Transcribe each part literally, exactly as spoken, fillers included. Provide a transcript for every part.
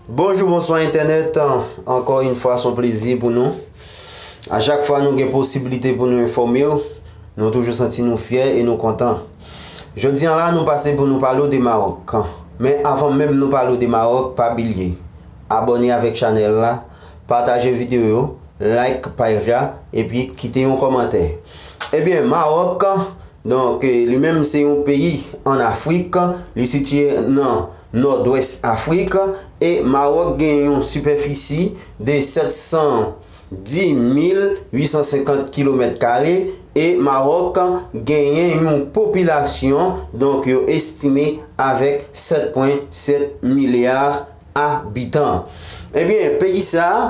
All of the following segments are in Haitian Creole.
Bonjou, bonswa entènèt. Ankò yon fwa, se yon plezi pou nou. A chak fwa nou gen posiblite pou nou enfòme w, nou toujou santi nou fyè e nou kontan. Jodi a la, nou pase pou nou pale w de Mawòk. Men avan menm nou pale w de Mawòk, pa bliye abòne avèk chanèl la, pataje videyo yo, like paj la, epi kite yon kòmantè. Ebyen, Mawòk, donk, eh, li menm se yon peyi ann Afrik, li sitiye nan nòdwès Afrik, e Mawòk gen yon sipèfisi de sèt san dis mil uit san senkant kilomèt kare, e Mawòk genyen yon popilasyon, donk, yo estime avèk sèt pwen sèt milya abitan. Ebyen, peyi sa a,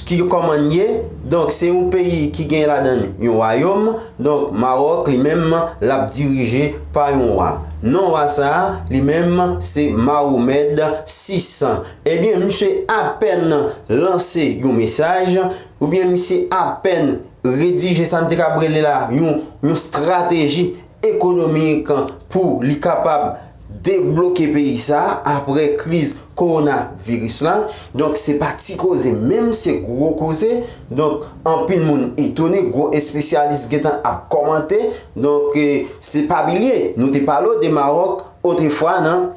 ki kòman l ye? Donk, se yon peyi ki gen ladan l yon wayòm. Donk, Mawòk, li menm, l ap dirije pa yon wa. Non wa sa a, li menm, se Mawomèd sis. Ebyen, misye apèn lanse yon mesaj, oubyen misye apèn redije sa n te kab rele la yon, yon estrateji ekonomik pou li kapab debloke peyi sa a apre kriz kowonaviris la. Donk, se pa ti koze, menm se gwo koze. Donk, anpil moun etone, gwo espesyalis gentan ap kòmante. Donk, eh, se pa bliye, nou te pale w de Mawòk otrefwa nan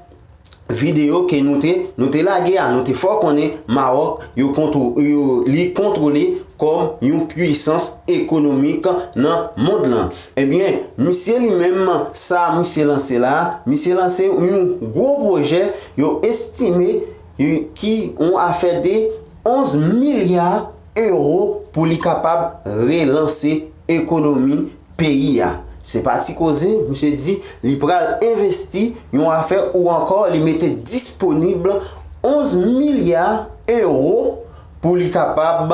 videyo ke nou te, nou te lage a, nou te fè w konnen Mawòk, yo kontwo-, yo, li kontwole kòm yon pwisans ekonomik nan mond lan. Ebyen, misye li menm, sa misye lanse la, misye lanse yon gwo pwojè, yo estime, eh, ki yon afè de onz milya ewo pou li kapab relanse ekonomi peyi a. Se pa ti koze, misye di li pral envesti yon afè ou ankò li mete disponib onz milya ewo pou li kapab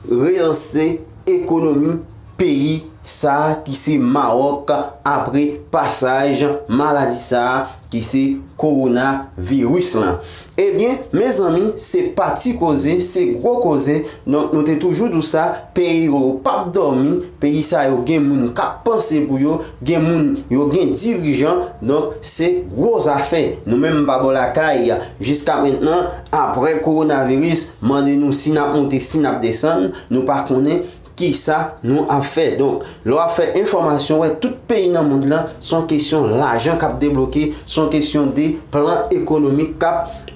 relanse ekonomi peyi sa a ki se Mawòk apre pasaj maladi sa a ki se kowonaviris lan. Ebyen, mezanmi, se pa ti koze, se gwo koze. Donk, nou te toujou di w sa, peyi yo p ap dòmi, peyi sa yo gen moun k ap panse pou yo, gen moun yo gen dirijan, donk se gwo zafè. Nou menm pa bò lakay, jiska mentnan, apre kowonaviris, mande nou si n ap monte, si n ap desann, nou pa konnen kisa nou ap fè. Donk, lè w ap fè enfòmasyon, wè tout peyi nan mond lan, se yon kesyon lajan k ap debloke, se yon kesyon de plan ekonomik k ap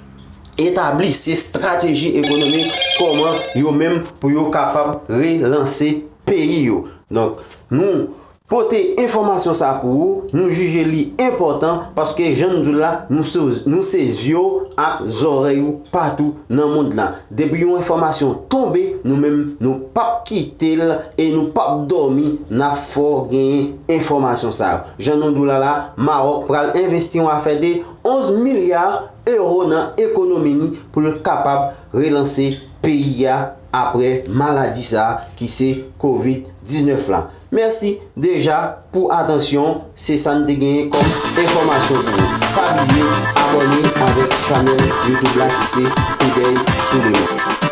etabli, se estrateji ekonomik, kòman yo menm pou yo kapab relanse peyi yo. Donk, nou pote enfòmasyon sa pou ou, nou jije li enpòtan, paske jan n di w la, nou se, nou se zye w ak zòrèy ou patou nan mond lan. Depi yon enfòmasyon tonbe, nou menm, nou p ap kite l e nou p ap dòmi, n ap fè w genyen enfòmasyon sa yo. Jan nou di w la la, Mawòk pral envesti yon afè de onz milya ewo nan ekonomi li pou l kapab relanse peyi a apre maladi sa a ki se kovid diznèf la. Mèsi deja pou atansyon, se sa n te genyen kòm enfòmasyon pou ou. Pa bliye abòne avèk chanèl YouTube la ki se Koudèy sou Lemond.